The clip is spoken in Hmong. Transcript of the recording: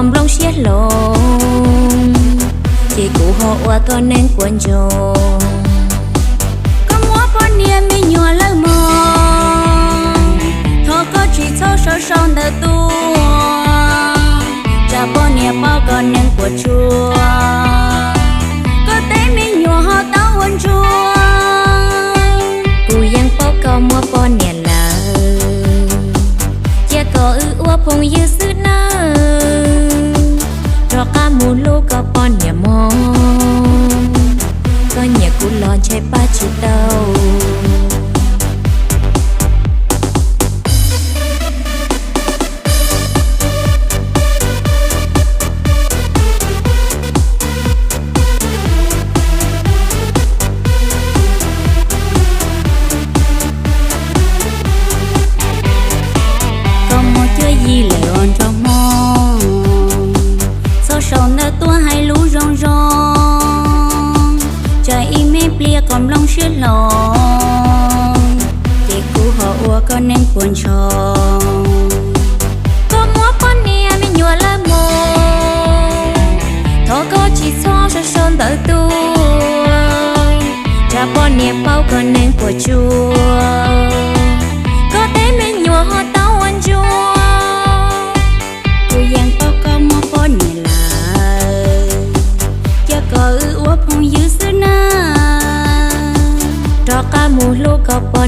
nplooj siab hloov, ces kuv ho ua koj neeg puas ntsoog. Koj muab poj niam me nyuam lawm mog, thov koj tsis txhob sau sau ntawv tuaj, tsam poj niam paub koj neeg puas tsuaj, koj tej me nyuam ho tau ua ntsuag. Kuv yeej paub koj muaj poj niam lawm, cia kom wb ua phooj ywg xwb nawb, rov qab mus hlub koj poj niam mog, koj nyiam kuv los ntshai pab tsis tau. Koj muaj cuab yig lawm os nraug mog, txhob sau ntawv tuaj hais lus zoo zoo, tsam ib me pliag koj nplooj siab hloov, ces kuv ho ua koj neeg puas ntsoog. Koj muab poj niam me nyuam lawm mog, thov koj tsis txhob sau sau ntawv tuaj, tsam poj niam paub koj neeg puas tsuaj, koj tej me nyuam ho tau ua ntsuag. Kuv yeej paub koj muaj poj niam lawm, cia kom wb ua phooj ywg xwb nawb, rov qab mus hlub koj poj